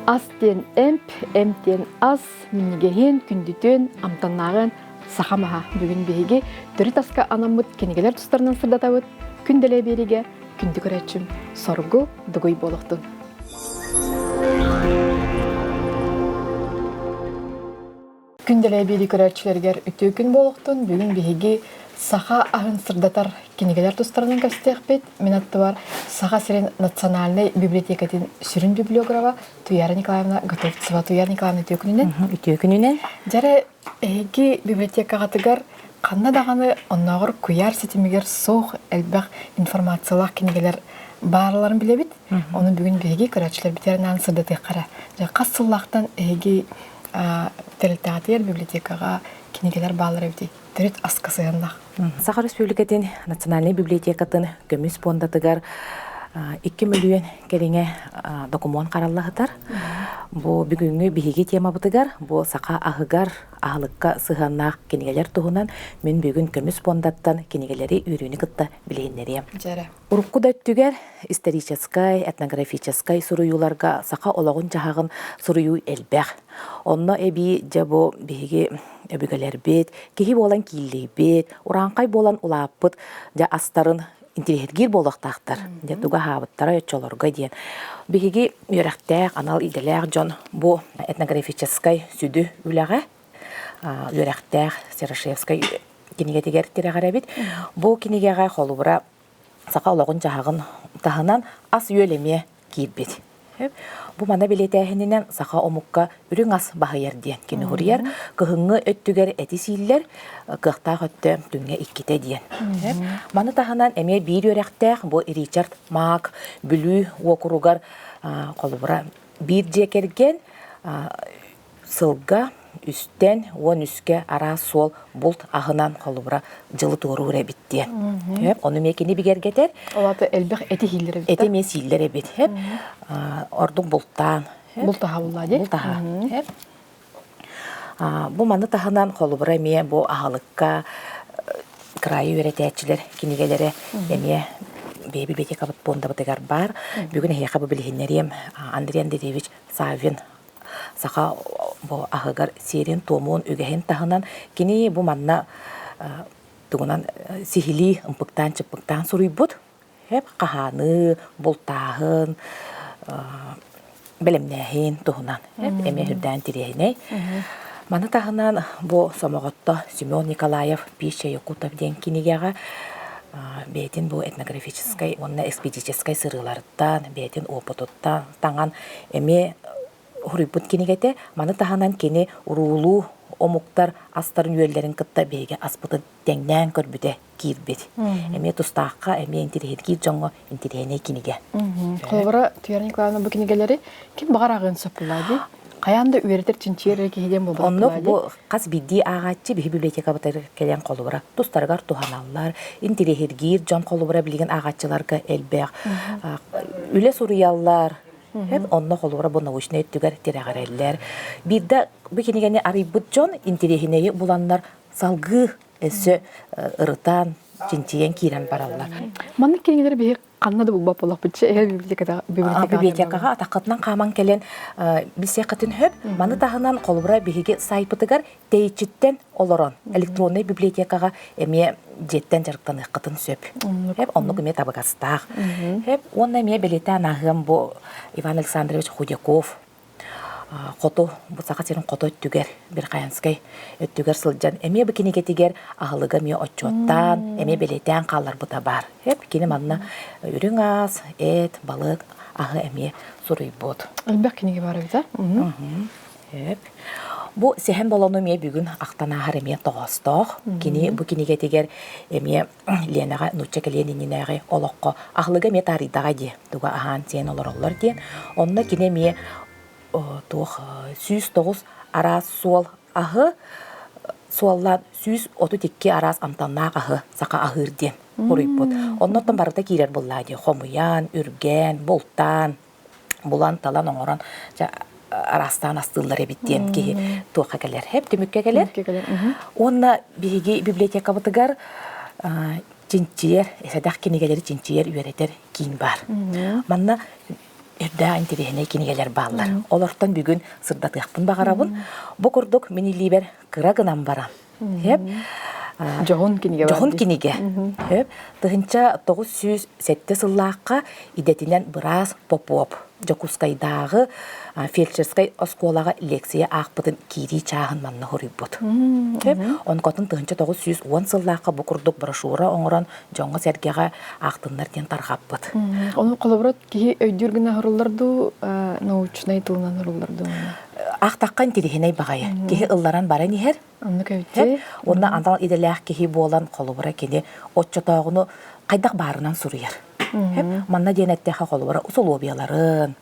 Ас диэн эмп, эмп диэн ас, минньигэһин, күндүтүн, амтаннааҕын саха маһа. Бүгүн биһиги төрүт аска анаммыт кинигэлэр тустарынан сырдатабыт. Күн дэлэ биэригэ күндү көрөөччүм соргу дугуй буолуохтун. Күн дэлэй биэрии көрөөччүлэригэр үтүө күн буолуохтун. Бүгүн биһиги саха аһын сырдатар кинигэлэр тустарынан кэпсэтиэхпит. Мин аттыбар Саха сирин национальнай библиотекатын сүрүн библиографа Туяра Николаевна Готовцева. Туяра Николаевна үтүө күнүнэн. Үтүө күнүнэн. Дьэрэ эһиги библиотекаҕытыгар ханна даҕаны оннооҕор куйаар ситимигэр суох элбэх информациялаах кинигэлэр баарларын билэбит. Ону бүгүн биһиги көрөөччүлэрбитигэр анаан сырдатыахха эрэ. Хас сыллаахтан эһиги тэрилтэҕитигэр библиотекаҕа кинигэлэр бааллар эбитий? Төрүт аска сыһыаннаах. Саха Республикатын Национальнай библиотекатын көмүс пуондатыгар 2 мөлүйүөн кэриҥэ докумуон хараллаһытар. Бу бүгүҥҥү биһиги темабытыгар бу саха аһыгар аһылыкка сыһыаннаах кинигэлэр туһунан мин бүгүн көмүс пуондаттан кинигэлэри үөрүүнү кытта билиһиннэриэм. Дьэрэ. Урукку да өттүгэр историческай, этнографическай суруйууларга саха олоҕун-дьаһаҕын суруйуу элбэх. Онно эбии дьэ бу биһиги өбүгэлэрбит, киһи буолан кииллийбит, урааҥхай буолан улааппыт дьэ астарын интириэһиргиир буолуохтаахтар. Дьэ тугу аһаабыттара оччолорго диэн. Биһиги үөрэхтээх, анал идэлээх дьон бу этнографическай сүдү үлэҕэ үөрэхтээх Серошевскай кинигэтигэр тирэҕирэбит. Бу кинигэҕэ холобура саха олоҕун-дьаһаҕын таһынан ас-үөл эмиэ киирбит. Бу мана бэлиэтээһининэн саха омукка үрүҥ ас баһыйар диэн кини суруйар. Кыһыҥҥы өттүгэр эти сииллэр, кыахтаах өттө күҥҥэ иккитэ диэн. Маны таһынан эмиэ биир үөрэхтээх бу Ричард Маак Бүлүү уокуругар холобура биир дьиэ кэргэн Сылга үстэн 13-кэ араас суол булт аһынан холобура дьылы туоруур эбит диэн. Ону эмиэ кини бигэргэтэр. Ол аата элбэх эти сииллэр эбит. Эти эмиэ сииллэр эбит. Ордук бултаан. Бултаһа буллаа дии. Бултаһа. Бу маны таһынан холобура эмиэ бу аһылыкка кыраайы үөрэтээччилэр кинигэлэрэ эмиэ бэйэ библиотекабыт пуондабытыгар баар. Бүгүн эһиэхэ бу билиһиннэриэм Андрей Андреевич Саввин саха бу аһыгар сиэрин-туомун, үгэһин таһынан кини бу манна тугунан сиһилии ымпыктаан-чыппыктаан суруйбут. Хаһааныы, бултааһын, бэлэмнээһин туһунан эмиэ үрдээн тириэһинэй. Маны таһынан бу Сомоҕотто Семен Николаев «Пища якутов» диэн кинигэҕэ бэйэтин бу этнографическай уонна экспедическай сырыыларыттан, бэйэтин опытыттан таҥан эмиэ суруйбут кинигэтэ. Маны таһынан кини уруулуу омуктар астарын-үөллэрин кытта биһиги аспытын тэҥнээн көрбүтэ киирбит. Эмиэ тустаахха, эмиэ интириэһиргиир дьоҥҥо интириэһинэй кинигэ. Холобура, Туяра Николаевна бу кинигэлэри ким баҕар ааҕыан сөп буоллаа дии. Хайаан да үөрэтэр, чинчийэр эрэ киһи диэн буолбатах Оннук буоллаа дии. бу хас биирдии ааҕааччы биһи библиотекабытыгар кэлэн холобура тустарыгар туһаналлар, интириэһиргиир дьон холобура билигин ааҕааччыларга элбэх. Үлэ суруйаллар, Онно холобура бу научнай өттүгэр тирэҕирэллэр. Биирдэ бу кинигэни арыйбыт дьон интириэһинэйи буланнар салгыы өссө ырытан, чинчийэн киирэн бараллар. Маннык кинигэлэри биһи ханна да булбат буоллахпыт эһэ библиотекаҕа библиотекаҕа атаххытынан хааман кэлэн билсиэххитин сөп. Маны таһынан холобура биһиги сайтпытыгар тэйиччиттэн олорон электроннай библиотекаҕа эмиэ дьиэттэн дьарыктаныаххытын сөп. Оннук эмиэ табыгастаах. Уонна эмиэ бэлиэтээн ааһыам бу Иван Александрович Худяков хоту бу Саха сирин хоту өттүгэр Верхоянскай өттүгэр сылдьан эмиэ бу кинигэтигэр аһылыга эмиэ отчуоттаан эмиэ бэлиэтээн хаалларбыта баар. Кини манна үрүҥ ас, эт, балык аһы эмиэ суруйбут. Элбэх кинигэ бар эбит, Сөп. Бу Сэһэн Болону эмиэ бүгүн ахтан ааһар эмиэ тоҕоостоох. Кини бу кинигэтигэр эмиэ Ленаҕа нуучча кэлиэн иннинээҕи олоххо аһылыга эмиэ таарыйдаҕа дии, туга аһаан-сиэн олороллор диэн. Онно кини эмиэ туох 109 араас суол аһы суоллаан 132 араас амтаннаах аһы саха аһыыр диэн суруйбут. Оннуттан барыта киирэр буоллаа дии. Хомуйан, үргээн, бултаан булан-талан оҥорон дьэ араастаан астыыллар эбит диэн киһи туохха кэлэр хэп түмүккэ кэлэр уонна биһиги библиотекабытыгар чинчийэр сэдэх кинигэлэри чинчийэр үөрэтэр киин баар манна Үрдээх интэриэһинэй кинигэлэр бааллар. Олортон бүгүн сырдатыахпын баҕарабын. Бу курдук мин илиибэр кыра гынан баран. Хөп. Дьоһун кинигэ Дьоһун кинигэ. Хөп. 1907 сыллаахха идэтинэн быраас Попов Дьокуускайдааҕы фельдшерскай оскуолаҕа лекция аахпытын киирии чааһын манна хоруйбут. Хөп. Онкотун 1910 сыллаахха бу курдук брошюра оҥорон дьоҥҥо-сэргэҕэ аахтыннар диэн тарҕаппыт. Ону холобура киһи өйдүүр гына хоруллар дуу, научнай тылынан хоруллар дуу? Аахтахха интириэһинэй баҕайы. Киһи ылларан баран иһэр. Оннук эбит. Уонна анал идэлээх киһи буолан холобура кини оччотооҕуну хайдах баарынан суруйар. Манна диэн эттэххэ холобура усулуобуйаларын,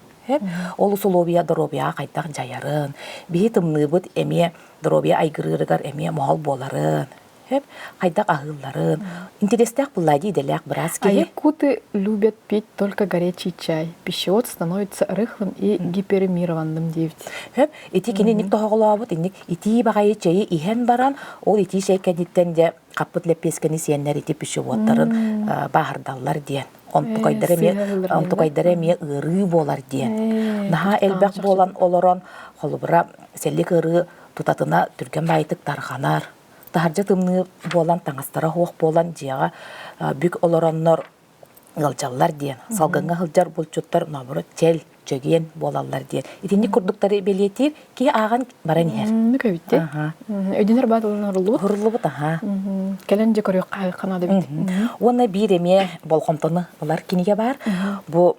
ол усулуобуйа доруобуйаҕа хайдах дьайарын, биһи тымныыбыт эмиэ доруобуйа айгырыырыгар эмиэ моһол буоларын, Хөп, хайдах аһыылларын. Интерестээх буллади идэлээх быраас А киһи. якуты любят пить только горячий чай. Пищевод становится рыхлым и гиперемированным диэбит. Хөп, ити кини инник тоһоҕолообут, инник итии баҕайы чэйи иһэн баран, ол итии чэй кэнниттэн дьэ хаппыт лэппиэскэни сиэннэр ити пищеводтарын бааһырдаллар диэн. Онтукайдара эмиэ онтукайдара эмиэ ыарыы буолар диэн. Наһаа элбэх буолан олорон, холобура, сэллик ыарыы тутатына түргэн баайытык тарҕанар. Таһырдьа тымныы буолан, таҥастара суох буолан, дьиэҕэ бүк олороннор ыалдьаллар диэн, салгыҥҥа сылдьар булчуттар наоборот чэл, чэгиэн буолаллар диэн. Итинник курдуктары бэлиэтиир киһи ааҕан баран иһэр. Нүк эбитти. Өйдөнөр баат ылан оруллубут. Оруллубут, аха. Кэлэн дьэ көрүөххэ ханаада бит. Уонна биир эмиэ болҕомтону ылар кинигэ баар. Бу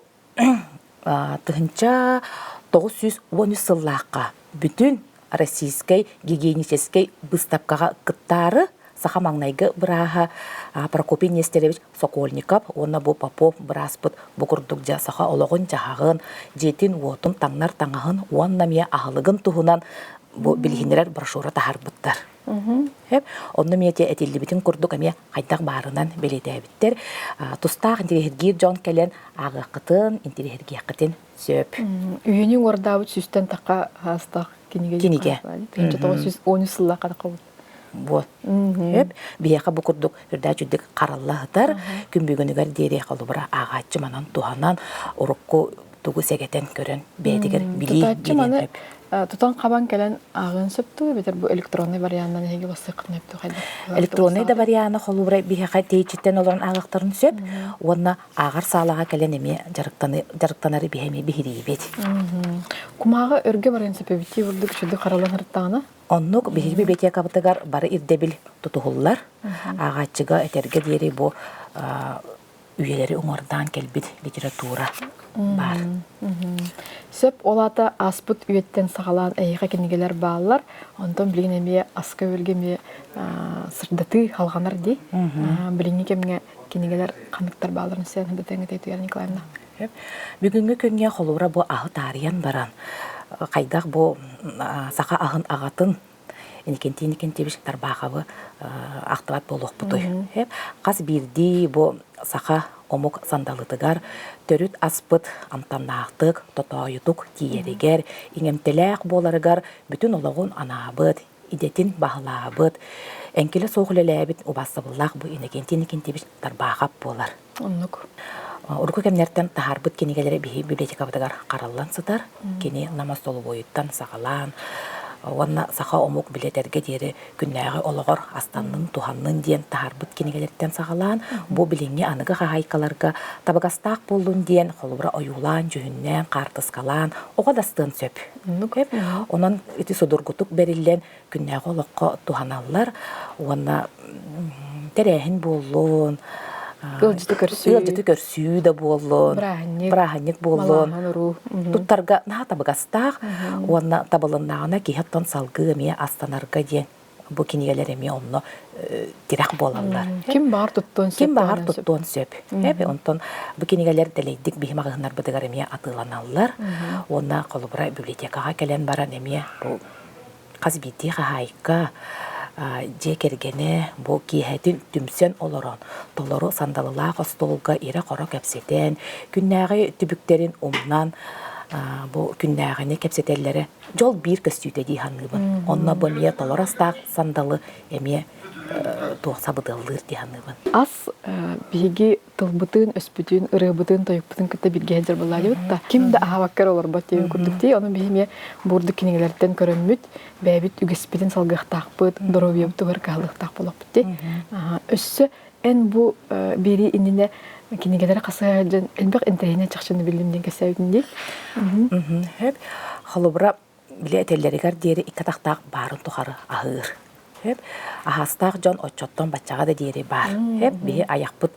1913 сыллаахха бүтүн Российскай гигиеническэй быыстапкаҕа кыттаары саха маҥнайгы бырааһа Прокопий Нестерович Сокольников уонна бу Попов бырааспыт бу курдук дьэ саха олоҕун-дьаһаҕын, дьиэтин-уотун, таҥнар таҥаһын уонна эмиэ аһылыгын туһунан бу билиһиннэрэр брошюра таһаарбыттар. Онно эмиэ этиллибитин курдук эмиэ хайдах баарынан бэлиэтээбиттэр. Тустаах интириэһиргиир дьон кэлэн ааҕыаххытын, интириэһиргиэххитин сөп. Үйэни уордаабыт сүүстэн тахха хаастаах кинигэ. Кинигэ. 1913 сыллаахха таххабыт. Вот. Биһиэхэ бу курдук үрдээч үрдүк харалла сытар. Күн бүгүнүгэр диэри холобура ааҕааччы манан туһанан урукку тугу сэгэтэн көрөн бэйэтигэр билии Тутааччы маны тутан хабан кэлэн ааҕыан сөп дуу эбэтэр бу электронный варианынан эһиги бассыаххытын сөп дуу хайдах Электронный да вариана холобура биһиэхэ тэйиччиттэн олорон ааҕыахтарын сөп уонна ааҕар саалаҕа кэлэн эмиэ дьарыктанары биһи эмиэ биһириибит. Кумааҕы өргө барыан сөп эбит бурдук үчүгэй харалан ырыттаҕына. Оннук биһиги библиотекабытыгар бары ирдэбил тутуһуллар. Ааҕааччыга этэргэ диэри бу үйэлэри уҥуордаан кэлбит литература баар. Сөп, ол аата ааспыт үйэттэн саҕалаан эһиэхэ кинигэлэр бааллар. Онтон билигин эмиэ аска-үөлгэ эмиэ сырдатыы халҕанар дии. Билиҥҥи кэмҥэ кинигэлэр ханныктар баалларын сыан бытыаҥ Туяра Николаевна. Бүгүҥҥү күҥҥэ холобура бу аһы таарыйан баран хайдах бу саха аһын аҕатын Иннокентий Иннокентьевич Тарбаховы ахтыбат буолуохпутуй. Хас биирдии бу саха омук сандалытыгар төрүт аспыт амтаннаахтык, тотоойутук тиийэригэр, иҥэмтэлээх буоларыгар бүтүн олоҕун анаабыт, идэтин баһылаабыт, эҥкилэ суох үлэлээбит убаастабыллаах бу Иннокентий Иннокентьевич Тарбахов буолар. Оннук. Урукку кэмнэртэн таһаарбыт кинигэлэрэ биһи библиотекабытыгар хараллан сытар. Кини Нам остолобуойуттан саҕалаан уонна саха омук билэтэргэ диэри күннээҕи олоҕор астаннын, туһаннын диэн таһаарбыт кинигэлэриттэн саҕалаан, бу билиҥҥи аныгы хаһаайкаларга табыгастаах буоллун диэн холобура ойуулаан, дьүһүннээн, хаартыскалаан оҕо да астыан сөп. Онон ити судургутук бэриллэн күннээҕи олоххо туһаналлар уонна тэрээһин буоллун, ыалдьыты көрсүү, ыалдьыты көрсүү да буоллун, бырааһынньык буоллун, туттарга наһаа табыгастаах уонна табылыннаҕына киһи оттон салгыы эмиэ астанарга диэн бу кинигэлэр эмиэ онно тирэх буолаллар. Ким баҕар туттуон сөп. Ким баҕар туттуон сөп. Онтон бу кинигэлэр дэлэйдик биһи маҕаһыыннарбытыгар эмиэ атыыланаллар. Уонна холобура библиотекаҕа кэлэн баран эмиэ бу хас биирдии хаһаайка дьиэ кэргэнэ бу киэһэтин түмсэн олорон толору сандалылаах остуолга ирэ-хоро кэпсэтэн күннээҕи түбүктэрин умнан. бу күннээҕини кэпсэтэллэрэ дьол биир көстүүтэ дии саныыбын. Онно бу эмиэ толору астаах сандалы эмиэ туох сабыдыаллыыр дии саныыбын. Ас биһиги тылбытын, өспүтүн, ырыабытын, тойукпутун кытта бииргэ сылдьар буоллаҕа да ким да аһаабакка эрэ олорбот диэбит курдук дии. Ону биһи эмиэ бурдук кинигэлэртэн көрөммүт, бэйэбит үгэспитин салгыахтаахпыт, доруобуйабытыгар кыһаллыахтаах буолуохпут дии. Өссө эн бу биэрии иннинэ кинигэлэри хасыһа сылдьан элбэх интэриэһинэй чахчыны биллим диэн кэпсээбитин дии. Сөп. Холобура, били этэллэригэр диэри икки атахтаах баарын тухары аһыыр. Сөп. Аһаастаах дьон оччоттон баччаҕа да диэри баар. Сөп. Биһи айахпыт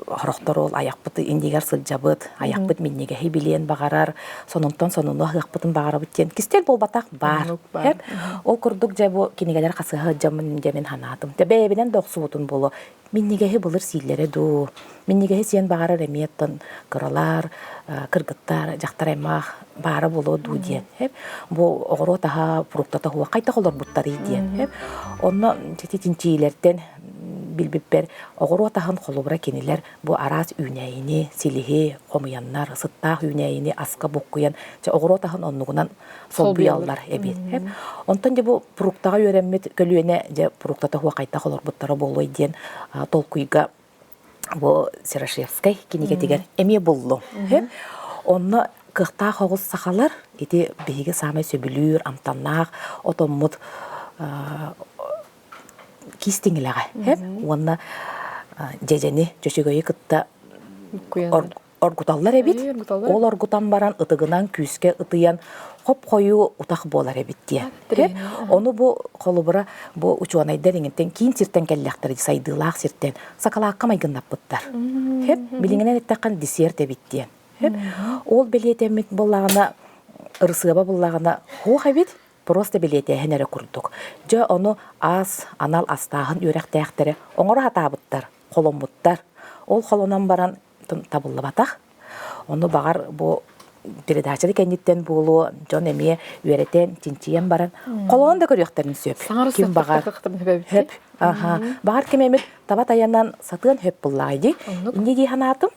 хорохтор ол айахпыт иннигэр сылдьабыт, айахпыт минньигэһи билиэн баҕарар, сонунтан сонуну аһыахпытын баҕарабыт диэн кистэл буолбатах баар. Сөп. Ол курдук дьэ бу кинигэлэр хасыһа сылдьаммын дьэ мин санаатым. Дьэ бэйэбинэн да охсубутун буолуо. Минньигэһи былыр сииллэрэ дуу, минньигэһи сиэн баҕарар эмиэ оттон кыралар, кыргыттар, дьахтар аймах баара буолуо дуу диэн. Бу оҕуруот аһа, фруктата суох хайдах олорбуттарый диэн. Онно ити чинчийиилэртэн билбиппэр оҕуруот аһын холобура кинилэр бу араас үүнээйини, силиһи хомуйаннар, сыттаах үүнээйини аска буккуйан, чэ оҕуруот аһын оннугунан солбуйаллар эбит. Онтон дьэ бу фруктаҕа үөрэммит көлүөнэ дьэ фруктата суох хайдах олорбуттара буолуой диэн толкуйга бу Серошевскай кинигэтигэр эмиэ буллум. Онно кыахтаах оҕус сахалар ити биһиги саамай сөбүлүүр амтаннаах отоммут киис тиҥилэҕэ уонна дьэдьэни чөчөгөйү кытта оргуталлар эбит. Ол оргутан баран ытыгынан күүскэ ытыйан хоп-хойуу утах буолар эбит диэн. Ону бу холобура бу учуонайдар иҥинтэн киин сиртэн кэллэхтэр сайдыылаах сиртэн сакалаакка майгыннаппыттар. Билиҥинэн эттэххин десерт эбит диэн. Ол бэлиэтэммит буоллаҕына ырысыаба буллаҕына хуох эбит просто бэлиэтээһин эрэ курдук. Дьэ ону аас анал астааһын үөрэхтээхтэрэ оҥоро сатаабыттар, холоммуттар. Ол холонон баран табыллыбатах. Ону баҕар бу передача кэнниттэн буолуо, дьон эмиэ үөрэтэн, чинчийэн баран холоон да көрүөхтэрин сөп. Ким баҕар хөп. Аха. Баҕар ким эмит таба тайанан сатыан хөп буллаҕай дии. Инньэ дии санаатым.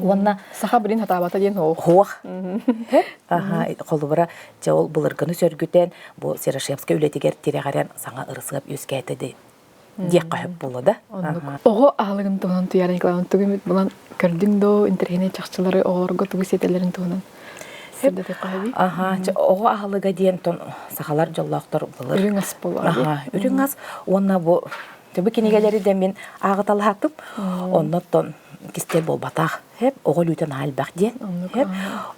Уонна саха билин хатаабата диэн хуох. Хуох. Аха, холобура, дьэ ол былыргыны сөргүтэн, бу Серошевскай үлэтигэр тирэҕирэн саҥа ырысыап үөскээтэ диэххэ сөп буолуо да. Оҕо аһылыгын туһунан Туйаара Николаевна тугу эмит булан көрдүҥ доо, интэриэһинэй чахчылары оҕолорго тугу сиэтэллэрин туһунан сырдатыахха сөбүй? Аха, оҕо аһылыга диэн тон сахалар дьоллоохтор былыр. Үрүҥ ас буолуо. Аха, үрүҥ ас уонна бу бу кинигэлэри да мин ааҕыталаатым. Оннуттан кистэл буолбатах. Хэп оҕо өлүүтэ наһаа элбэх диэн. Хэп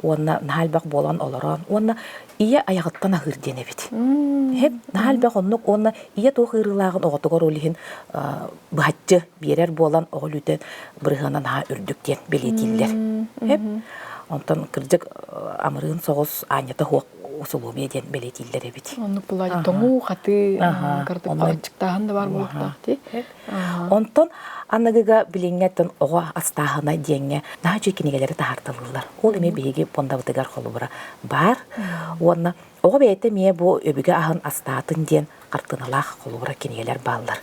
уонна наһаа элбэх буолан олорон уонна ийэ айаҕыттан аһыыр диэн эбит. Хэп наһаа элбэх оннук уонна ийэ туох ыарыылааҕын оҕотугар ол иһин быһаччы биэрэр буолан оҕо өлүүтэ бырыһыана наһаа үрдүк диэн бэлиэтииллэр. Хэп онтон кырдьык амырыын соҕус аанньата суох усулуобуйа диэн бэлиэтииллэр эбит. Оннук булаайы тоҥуу, хатыы, аччыктааһын да баар буолуохтаах дии. Онтон аныгыга билиҥҥэттэн оҕо астааһына диэҥҥэ наһаа үчүгэй кинигэлэри таһаарталыыллар. Ол эмиэ биһиги пуондабытыгар холобура баар. Уонна оҕо бэйэтэ эмиэ бу өбүгэ аһын астаатын диэн хартыыналаах холобура кинигэлэр бааллар.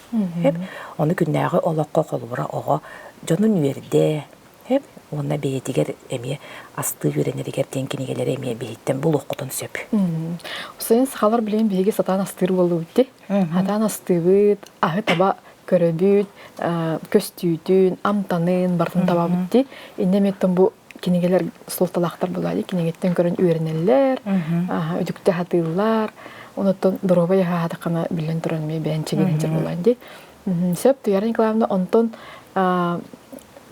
Ону күннээҕи олоххо холобура оҕо дьонун үөрдэ, Сөп. Уонна бэйэтигэр эмиэ астыы үөрэнэригэр диэн кинигэлэри эмиэ биһиттэн булуоххутун сөп. Сайын сахалар билигин биһиги сатаан астыыр буоллубут дии. Сатаан астыыбыт, аһы таба көрөбүт, көстүүтүн, амтанын барытын табабыт дии. Иннэ эмиэттэн бу кинигэлэр суолталаахтар буолаа дии. Кинигэттэн көрөн үөрэнэллэр, үтүктэ сатыыллар. Онуттан доруобай аһаатаххына биллэн туран эмиэ бэйэн чэгиэн буолаан дии. Сөп, Туяра Николаевна, онтон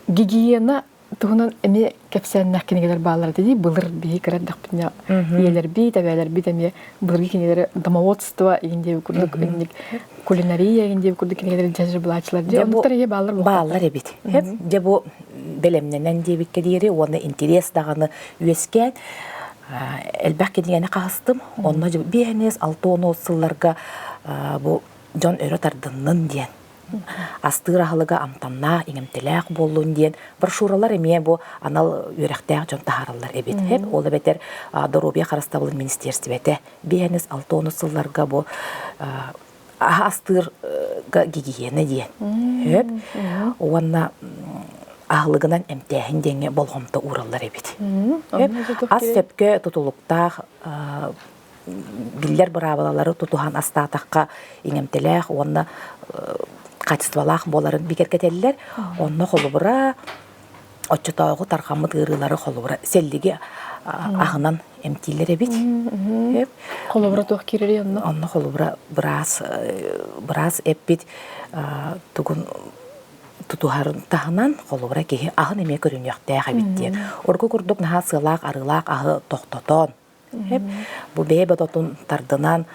гигиена туһунан эмиэ кэпсээннээх кинигэлэр бааллар этэ дии. Былыр биһи кыра эрдэхпитинэ ийэлэрбит, эбээлэрбит эмиэ былыргы кинигэлэри домоводство игин диэби курдук инник кулинария игин диэби курдук кинигэлэри дьэ булааччылар дии. Оннуктар ийэ бааллар бааллар эбит. Дьэ бу бэлэмнэнэн диэбиккэ диэри уонна интерес даҕаны үөскээн элбэх кинигэни хаһыстым. Онно биэһинэс алта уон сылларга бу дьон өрө тардыннын диэн астыыр аһылыга амтаннаах, иҥэмтэлээх буоллун диэн брошюралар эмиэ бу анал үөрэхтээх дьон таһаараллар эбит. Ол эбэтэр доруобуйа харыстабылын министиэрстибэтэ биэһэнис алта онус сылларга бу астыырга гигиена диэн. Уонна Аһылыгынан эмтээһин диэҥҥэ болҕомто уураллар эбит. Ас сөпкө тутулуктаах биллэр быраабылалары тутуһан астаатахха иҥэмтэлээх уонна качестволаах буоларын бигэргэтэллэр. Онно холобура оччотооҕу тарҕаммыт ыарыылары холобура сэллиги аһынан эмтииллэр эбит. Холобура туох киирэрий онно? Онно холобура быраас быраас эппит тугун тутуһарын таһынан холобура киһи аһын эмиэ көрүнүөхтээх эбит диэн. Урукку курдук наһаа сыалаах арыылаах аһы тохтотон Бу бэйэ бодотун тардынан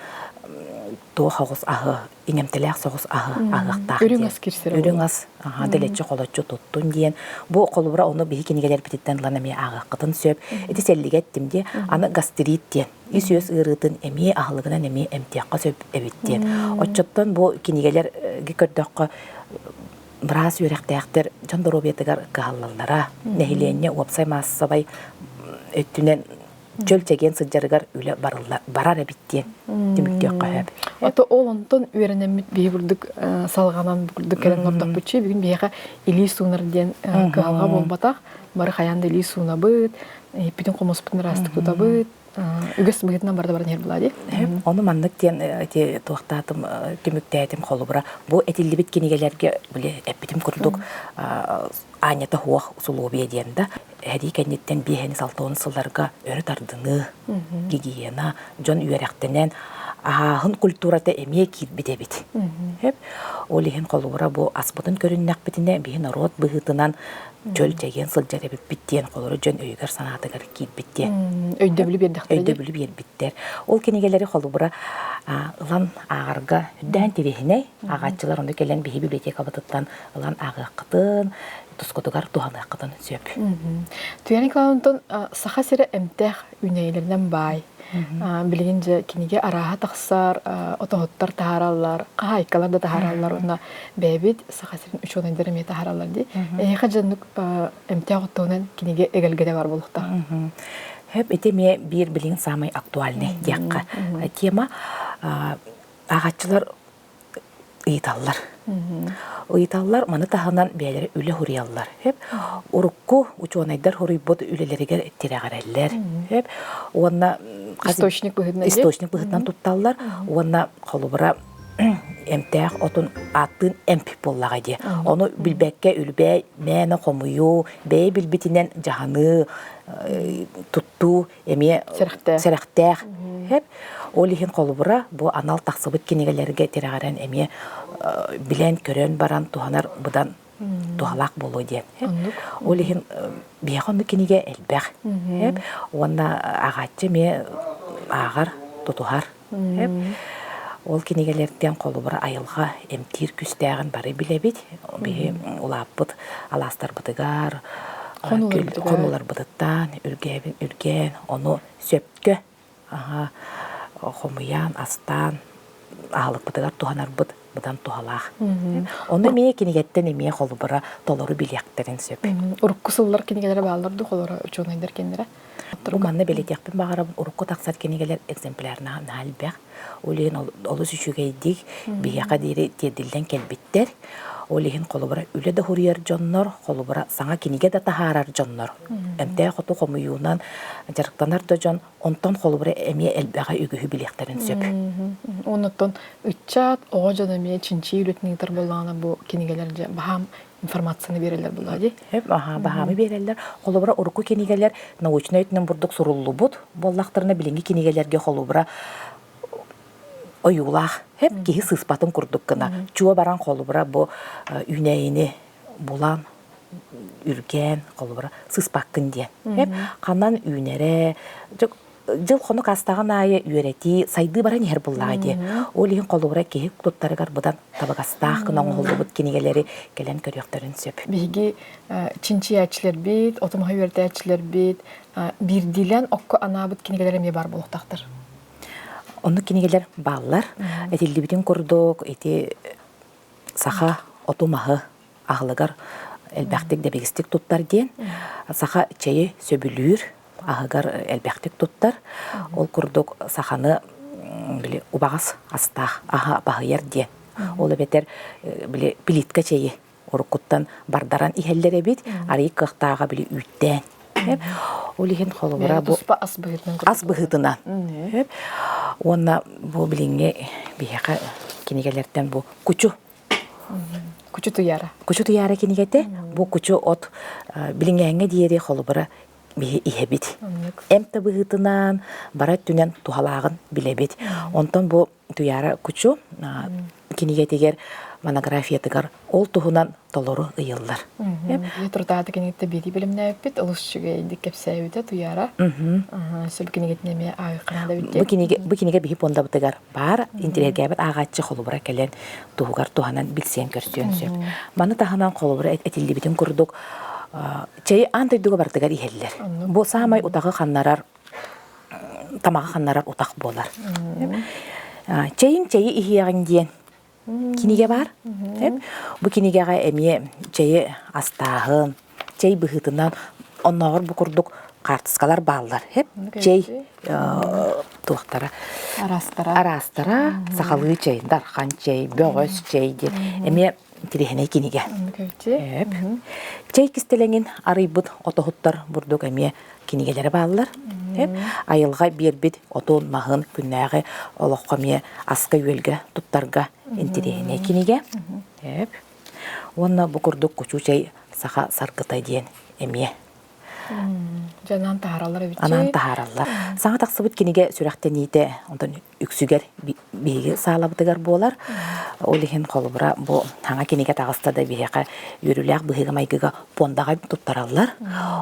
туох оҕус аһы, иҥэмтэлээх соҕус аһы аһыахтаах Үрүҥ ас кирсэрэ Үрүҥ ас дэлэччи холоччу туттун диэн. Бу холобура ону биһи кинигэлэрбититтэн ылан эмиэ ааҕыаххытын сөп. Ити сэллигэ эттим дии. Аны гастрит диэн. Ис-үөс ыарыытын эмиэ аһылыгынан эмиэ эмтиэххэ сөп эбит диэн. Оччоттон бу кинигэлэргэ көрдөххө быраас үөрэхтээхтэр дьон доруобуйатыгар кыһаллаллара, нэһилиэнньэ уопсай маассабай өттүнэн чөл чэгиэн сылдьарыгар үлэ барылла барар эбит диэн түмүктүөххэ сөп. Ото ол онтон үөрэнэммит биһи курдук салҕанан курдук кэлэн олордохпутчу бүгүн биһиэхэ илии суунар диэн кыһалҕа буолбатах. Бары хайаан да илии суунабыт, иһиппитин хомуспутун ыраастык тутабыт, үгэс быһыытынан барда баран иһэр буолаа дии. Ону маннык диэн ити туохтаатым түмүктээтим холобура бу этиллибит кинигэлэргэ били эппитим курдук аанньата суох усулуобуйа диэн да Сэрии кэнниттэн биэһэни 60 сылларга өрө тардыныы, гигиена, дьон үөрэхтэнэн аһааһын культурата эмиэ киирбит эбит. Ол иһин холобура бу аспытын көрүннэхпитинэ биһи норуот быһыытынан чөл чэгиэн сылдьар эбиппит диэн холобура дьон өйүгэр-санаатыгар киирбит диэн. Өйдөбүлү биэрдэхтэрэ. Өйдөбүлү биэрбиттэр. Ол кинигэлэри холобура ылан ааҕарга үрдээн тириһинэй ааҕааччылар ону кэлэн биһи библиотекабытыттан ылан ааҕыаххытын, тускутугар туһаныаххытын сөп. Туяна Николаевна, Саха сирэ эмтээх үүнээйилэринэн баай. Билигин дьэ кинигэ арааһа тахсар, отоһуттар таһаараллар, хаһаайкалар да таһаараллар уонна бэйэбит Саха сирин учуонайдара эмиэ таһаараллар дии. Эһиэхэ дьоннук эмтээх оттугунан кинигэ эгэлгэтэ бар буолуохтаах. Хөп ити эмиэ биир билигин самый актуальный диэххэ тема. Ааҕааччылар ыйыталлар. Ыйыталлар, маны таһынан бэйэлэрэ үлэ суруйаллар. Хөп. Урукку учуонайдар суруйбут үлэлэригэр тирэҕирэллэр. Хөп. Уонна источник быһыытынан источник быһыытынан тутталлар. Уонна холобура эмтээх отун ааттыын эмп буоллаҕа дии. Ону билбэккэ үлбэй, мээнэ хомуйуу, бэйэ билбитинэн дьаһаныы, туттуу эмиэ сэрэхтээх. Хэп. Ол иһин холобура бу анал тахсыбыт кинигэлэргэ тирэҕирэн эмиэ билэн-көрөн баран туһанар быдан туһалаах буолуо диэн. Ол иһин биһиэхэ оннук кинигэ элбэх. Уонна ааҕааччы эмиэ ааҕар, тутуһар. Ол кинигэлэртэн холобура айылҕа эмтиир күүстээҕин бары билэбит. Биһи улааппыт алаастарбытыгар, хонууларбытыттан үргээбин үргээн, ону сөпкө хомуйан, астаан аһылыкпытыгар туһанарбыт быдан туһалаах. Ону эмиэ кинигэттэн эмиэ холобура толору билиэхтэрин сөп. Урукку сыллар кинигэлэрэ бааллар дуу, холобура учуонайдар кинилэрэ? Бу манна бэлиэтиэхпин баҕарабын, урукку тахсар кинигэлэр экземплярнаах наһаа элбэх. Ол иһин олус үчүгэйдик биһиэхэ диэри тиэрдиллэн кэлбиттэр. Ол иһин холобура үлэ да суруйар дьоннор, холобура саҥа кинигэ да таһаарар дьоннор, эмтээх оту хомуйуунан дьарыктанар да дьон онтон холобура эмиэ элбэҕи үгүһү билиэхтэрин сөп. Оннуттан ыччат, оҕо дьон эмиэ чинчийии үлэтин ыытар буоллаҕына бу кинигэлэр дьэ баһаам информацияны биэрэллэр буоллаҕа дии. Баһаамы биэрэллэр. Холобура, урукку кинигэлэр научнай өттүнэн бурдук суруллубут буоллахтарына, билиҥҥи кинигэлэргэ холобура ойуулаах хэп киһи сыыспатын курдук гына чуо баран холобура бу үүнээйини булан үргээн холобура сыыспаккын диэн ханан үүнэрэ дьыл-хонук астаҕын аайы үөрэтии, сайдыы баран иһэр буоллаҕа дии. Ол иһин холобура киһи туттарыгар быдан табыгастаах гына оҥоһуллубут кинигэлэри кэлэн көрүөхтэрин сөп. Биһиги чинчийээччилэрбит, оту-маһы үөрэтээччилэрбит биирдиилээн окко анаабыт кинигэлэр эмиэ баар буолуохтаахтар. Оннук кинигэлэр бааллар. Этиллибитин курдук, ити саха оту-маһы аһылыгар элбэхтик дэбигистик туттар диэн саха чэйи сөбүлүүр аһыгар элбэхтик туттар. Ол курдук саханы били убаҕас астаах аһа баһыйар диэн. Ол эбэтэр били плитка чэйи. Уруккуттан бардаран иһэллэр эбит, арый кыахтааҕа били үүттээн. Ол иһин холобура бу туспа ас быһыытынан ас быһыытынан. Уонна бу билиҥҥи биһиэхэ кинигэлэртэн бу кучу Кучу туйаара. Кучу туйаара кинигэтэ бу кучу от билиҥҥээҥҥэ диэри холобура биһи иһэбит. Эмп да быһыытынан бара өттүнэн туһалааҕын билэбит. Онтон бу Туйаара Кучу кинигэтигэр монографиятыгар ол туһунан толору ыйыллар. Туртаата кинигэтэ биирии билимнээбиппит, олус үчүгэйдик кэпсээбитэ Туйаара. Сөп кинигэтин эмиэ ааҕыаххына да Бу кинигэ бу кинигэ биһи пуондабытыгар баар интириэргээбит ааҕааччы холобура кэлэн туһугар туһанан билсиэн көрсүөн сөп. Маны таһынан холобура этиллибитин курдук чэйи аан дойдуга барытыгар иһэллэр. Бу саамай утаҕы ханнарар тамаҕы ханнарар утах буолар. Чэйиҥ чэйи иһиэҕиҥ диэн кинигэ баар. Бу кинигэҕэ эмиэ чэйи астааһын, чэй быһыытынан оннооҕор бу курдук хаартыскалар бааллар. Чэй туохтара араастара араастара сахалыы чэй, дархан чэй, бөҕөс чэй диэн эмиэ интириэһинэй кинигэ. Чэй кистэлэҥин арыйбыт отоһуттар бурдук эмиэ кинигэлэрэ бааллар. Айылҕа биэрбит отун, маһын күннээҕи олоххо эмиэ аска-үөлгэ туттарга интириэһинэй кинигэ. Уонна бу курдук кучу чэй саха саргыта диэн эмиэ Дьэ анаан таһаараллар эбит. Анаан таһаараллар. Саҥа тахсыбыт кинигэ сүрэхтэниитэ онтон үксүгэр биһиги саалабытыгар буолар. Ол иһин холобура бу саҥа кинигэ таҕыста да биһиэхэ үөрүүлээх быһыыга-майгыга пуондаҕа туттараллар.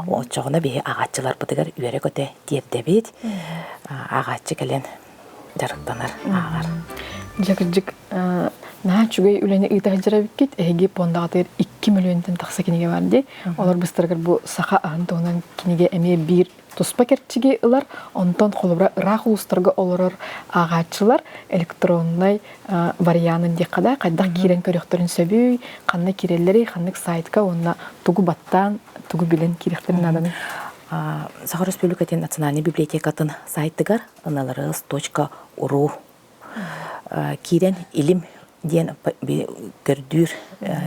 Оччоҕуна биһи ааҕааччыларбытыгар үөрэ-көтө тиэрдэбит. Ааҕааччы кэлэн дьарыктанар, ааҕар. Дьэ кырдьык наһаа үчүгэй үлэни ыыта сылдьар эбиккит. Эһиги пуондаҕытыгар 2 мөлүйүөнтэн тахса кинигэ бар дии. Олор быстарыгар бу саха аһын туһунан кинигэ эмиэ биир туспа кэрчиги ылар, онтон холобура ыраах улуустарга олорор ааҕааччылар электроннай варианын диэххэ да хайдах киирэн көрүөхтэрин сөбүй, ханна киирэллэрий, ханнык сайтка уонна тугу баттаан, тугу билэн киириэхтэрин нааданы. Саха Республикатын национальнай библиотекатын сайтыгар nlrs.ru киирэн илим диэн көрдүүр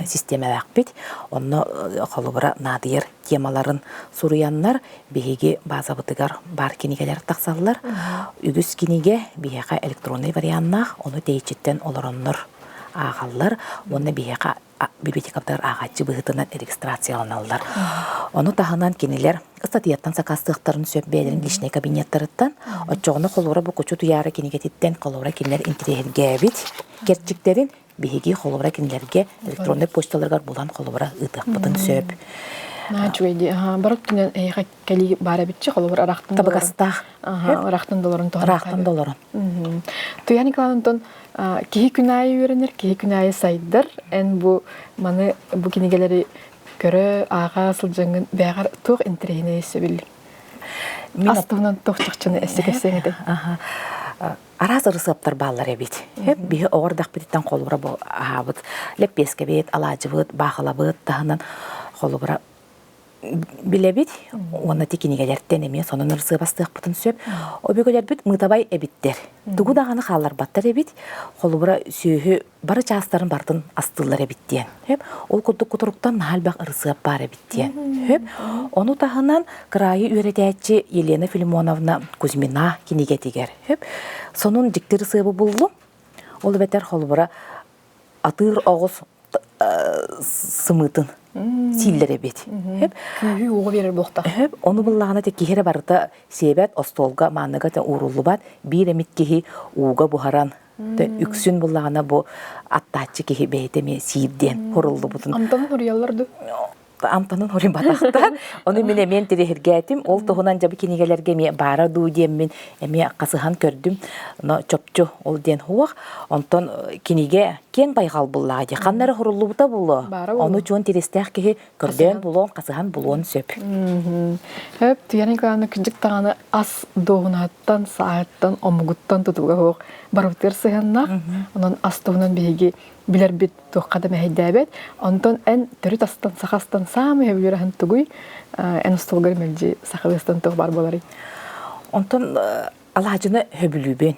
систиэмэлээхпит. Онно холобура наадыйар темаларын суруйаннар биһиги базабытыгар баар кинигэлэр тахсаллар. Үгүс кинигэ биһиэхэ электроннай варианнаах, ону тэйиччиттэн олороннор ааҕаллар уонна биһиэхэ библиотекабытыгар ааҕааччы быһыытынан регистрацияланаллар. Ону таһынан кинилэр ыстатыйаттан сакаастыахтарын сөп бэйэлэрин личнэй кабинеттарыттан. Оччоҕуна холобура бу Кучу Туйаара кинигэтиттэн холобура кинилэр интириэһиргээбит кэрчиктэрин биһиги холобура кинилэргэ электроннай почталарыгар булан холобура ыытыахпытын сөп. Наһаа үчүгэй дии. Бары өттүнэн эһиэхэ кэлии баар эбитчи холобур арахтан табыгастаах. Ыраахтан долорун Ыраахтан долорун. Туйаан Николаевна киһи күн аайы үөрэнэр, киһи күн аайы сайдар. Эн бу маны бу кинигэлэри көрө, ааҕа сылдьаҥҥын бэйэҕэр туох интэриэһинэй сөбүллүҥ? Ас туһунан туох чахчыны эссе кэпсиэҥ этэй? Араас ырысыаптар бааллар эбит. Биһи оҕо эрдэхпититтэн холобура бу аһаабыт лэппиэскэбит, алаадьыбыт, баахылабыт таһынан холобура билэбит уонна ти кинигэлэртэн эмиэ сонун ырысыабастыахпытын сөп. Өбүгэлэрбит мыытабай эбиттэр. Тугу даҕаны хаалларбаттар эбит. Холобура, сүөһү бары чаастарын барытын астыыллар эбит диэн. Хөп. Ол курдук кутуруктан наһаа элбэх ырысыап баар эбит диэн. Хөп. Ону таһынан кыраайы үөрэтээччи Елена Филимоновна Кузьмина кинигэтигэр хөп. Сонун дьикти ырысыабы буллум. Ол эбэтэр холобура атыыр оҕус сымыытын сииллэр эбит. Күүһү уоҕу биэрэр буолта. Ону буллаҕына те киһи эрэ барыта сиэбэт, остуолга маанныга ууруллубат, биир эмит киһи ууга буһаран үксүн буллаҕына бу аттааччы киһи бэйэтэ эмиэ сиир диэн хуруллубутун. Амтанын хоруйаллар ду? Амтанын хоруйбатахтар. Ону мин эмиэ интириэһиргээтим. Ол туһунан дьабы кинигэлэргэ эмиэ баара дуу диэммин эмиэ хасыһан көрдүм. Но чопчу ол диэн хуох. Онтон кинигэ киэҥ байҕал буллаҕа дии. Ханна эрэ хоруллубута булуо. Ону чуон тиристээх киһи көрдөөн булуон, хасыһан булуон сөп. Хөп, Туяна Николаевна кырдьык даҕаны ас дуоһунаһыттан, сааһыттан, омугуттан тутулуга суох барыбытыгар сыһыаннаах. Онон ас туһунан биһиги билэрбит туохха да мэһэйдээбэт. Онтон эн төрүт астан, саха астан саамай сөбүлүүр аһын тугуй? Эн остуолгар мэлдьи сахалыы астан туох баар буоларый? Онтон алаадьыны сөбүлүүбүн.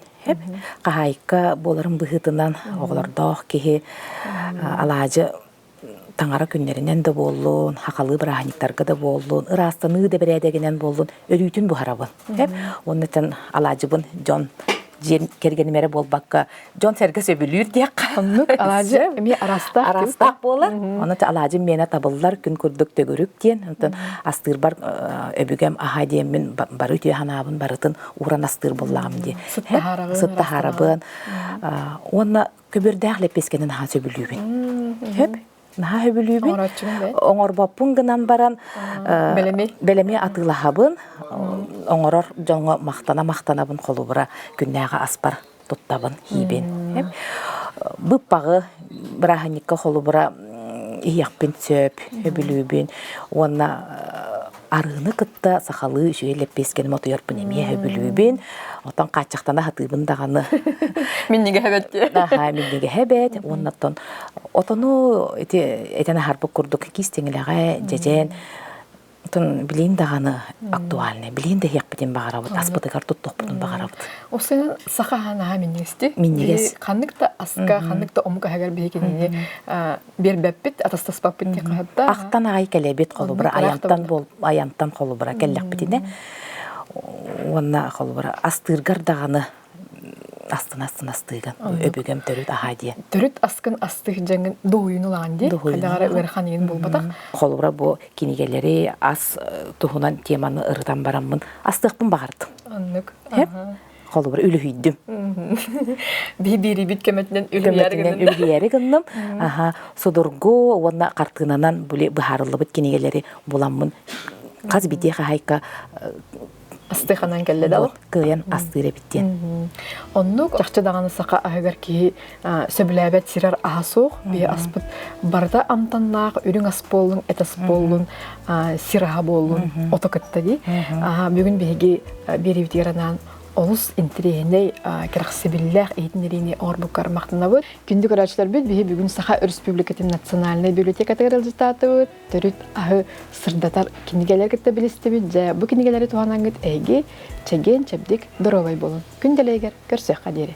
Хаһаайка буоларым быһыытынан оҕолордоох киһи алаадьы Таҥара күннэринэн да буоллун, хахалыы бырааһынньыктарга да буоллун, ыраастаныы да бэрээдэгинэн буоллун, өрүүтүн буһарабын. Уонна алаадьыбын дьон дьиэм кэргэним эрэ буолбакка дьон-сэргэ сөбүлүүр диэххэ. Оннук алаадьы эмиэ араастаах. Араастаах буолар. Онон алаадьым миэнэ табыллар күн курдук төгүрүк диэн. Онтон астыырбар өбүгэм аһа диэммин бары үтүө санаабын барытын ууран астыыр буоллаҕым дии. Сыт таһаарабын. Уонна көбүөрдээх лэппиэскэни наһаа сөбүлүүбүн. Сөп? Наһаа сөбүлүүбүн. Оҥорбоппун гынан баран бэлэми атыылаһабын. Оҥорор дьоҥҥо махтана-махтанабын холобура күннээҕи аспар туттабын, иибин. Быппаҕы бырааһынньыкка холобура иһиэхпин сөп, сөбүлүүбүн. Уонна арыыны кытта сахалыы үчүгэй лэппиэскэни мотуйарбын эмиэ сөбүлүүбүн. Оттон хааччахтана сатыыбын даҕаны. Минньигэһэ бэт дии. Аха, минньигэһэ бэт. Уонна оттон отону ити этэн аһарбыт курдук киис тиҥилэҕэ, дьэдьэн Оттон билиин даҕаны актуальный. Билиин да иһиэхпитин баҕарабыт, аспытыгар туттуохпутун баҕарабыт. Осынан саха аһа минньигэсти. Минньигэс. Ханнык да аска, ханнык да омук аһыгар биһи кинини биэрбэппит, атастаспаппыт диэн хаһытта. Ахтан аҕай кэлэбит холобура, айантан бол айантан холобура кэллэхпитинэ уонна холобура астыыргар даҕаны астын астын астыыгын өбүгэм төрүт аһаа диэн. Төрүт аскын астыых дьэҥҥин дуһуйун ылаан дии. Хайдаҕара ыарахан иин буолбатах. Холобура бу кинигэлэри ас туһунан теманы ырытан бараммын астыахпын баҕардым. Оннук. Холобура үлүһүйдүм. Биһи биэрибит көмөтүнэн үлүһүйээри гынным. Үлүһүйээри гынным. Аха, судургу уонна хартыынанан быһаарыллыбыт кинигэлэри буламмын хас биирдии хаһайка астыханан кэллэ да кыайан астыыр эбит диэн. Оннук чахчы даҕаны саха аһыгар киһи сөбүлээбэт сирэр аһа суох. Биһи аспыт барыта амтаннаах үрүҥ ас буоллун, эт ас буоллун, сир аһа буоллун, ото кытта дии. Бүгүн биһиги биэриибитигэр анаан олус интэриэһинэй кэрэхсэбиллээх иһитиннэриини оҥорбуккар махтанабыт. Күндү көрөөччүлэрбит, биһи бүгүн Саха Өрөспүүбүлүкэтин национальнай библиотекатыгар ыалдьыттаатыбыт. Төрүт аһы сырдатар кинигэлэр кытта билистибит. Дьэ, бу кинигэлэри туһанаҥҥыт эһиги чэгиэн-чэбдик доруобай буолун. Күн дэлэйигэр көрсүөххэ диэри.